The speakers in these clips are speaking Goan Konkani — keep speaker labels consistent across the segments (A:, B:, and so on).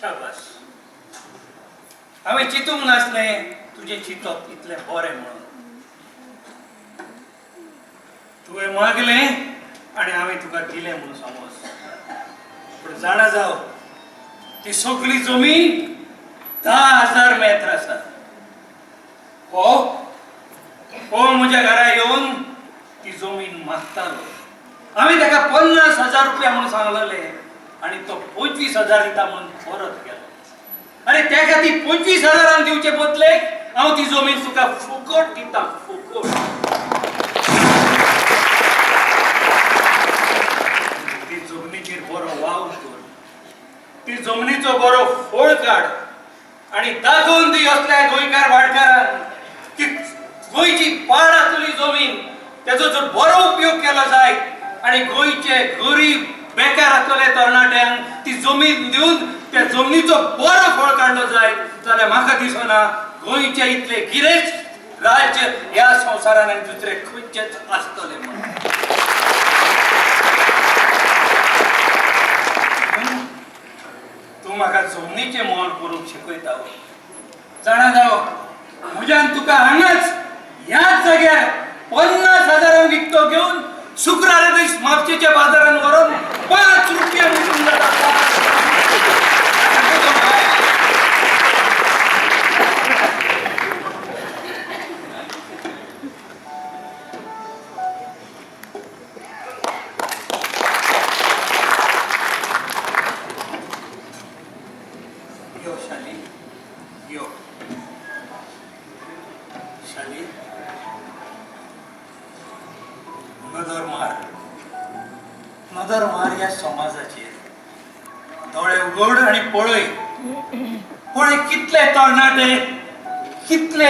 A: शाबास. हांवें चिंतूंक नासलें तुजें चिंतप इतलें बरें म्हणून. तुवें मागलें आनी हांवें तुका दिलें म्हणून समज. पूण जाणा जाव, ती सगळी जमीन 10,000 मेत्र आसा. हो हो म्हज्या घरा येवन ती जमीन मागतालो. हांवें ताका 50,000 रुपया म्हणून सांगलेले आनी तो 25,000 दिता म्हणून परत गेलो. अरे त्या खातीर 25,000 दिवचे बदले हांव ती जमीन तुका फुकट दिता, फुकट. ती जमनीचेर बरो वावर कर, ती जमनीचो बरो फोळ काड आनी दाखोवन दी असल्या गोंयकार वाडकारांक की गोंयची पाड आसली जमीन त्याचो जर बरो उपयोग केलो जायत आनी गोंयचे गरीब बेकार आसतले तरणाट्यांक ती जमीन दिवन त्या जमनीचो बरो फळ काडलो जायत जाल्यार म्हाका दिसना गोंयचे इतले गिरेस्त राज्य ह्या संवसारान आनी दुसरे खंयचेच आसतले म्हणून. तूं म्हाका जमनीचें मोल करूंक शिकयता. जाणा जाव, म्हज्यान तुका हांगाच ह्याच जाग्यार 50,000 विकतो घेवन शुक्रारा दीस म्हापशेच्या बाजारान व्हरून 5 रुपया विकूंक जाता. यो शाली, यो शाली, नदर मार, नदर मार ह्या समाजाचेर. दोळे उगड आनी पळय, पळय कितले तरणाटे, कितले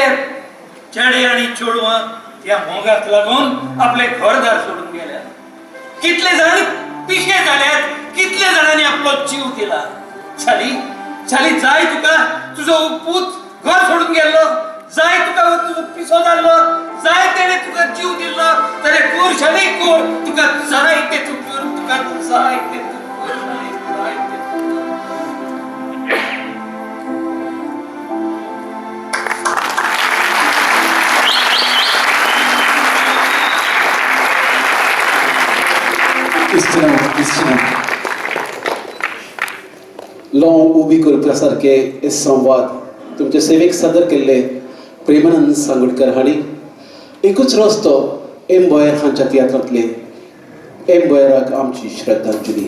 A: चेडे आनी चेडवां ह्या मोगाक लागून आपले घरदार सोडून गेल्या. कितले जाण पिशे जाल्यात, कितले जाणांनी आपलो जीव दिला. शाली, शाली, जाय तुका तुजो पूत घर सोडून गेल्लो, जाय तुका तुजो पिसो जाल्लो, जाय तेणे तुका जीव दिल्लो, जाल्यार कर शाली, कर. तुका जाय ते तूं कर, तुका जाय ते तूं कर शाली, जाय ते तूं कर.
B: इश्टिणो, इश्टिणो, ल्हव उबी करपा सारके हे संवाद तुमचे सेवेक सादर केल्ले प्रेमानंद सांगोडकर हांणी एकूच रस्तो एम बोयर हांच्या तियात्रांतले. एम बोयराक आमची श्रद्धांजली.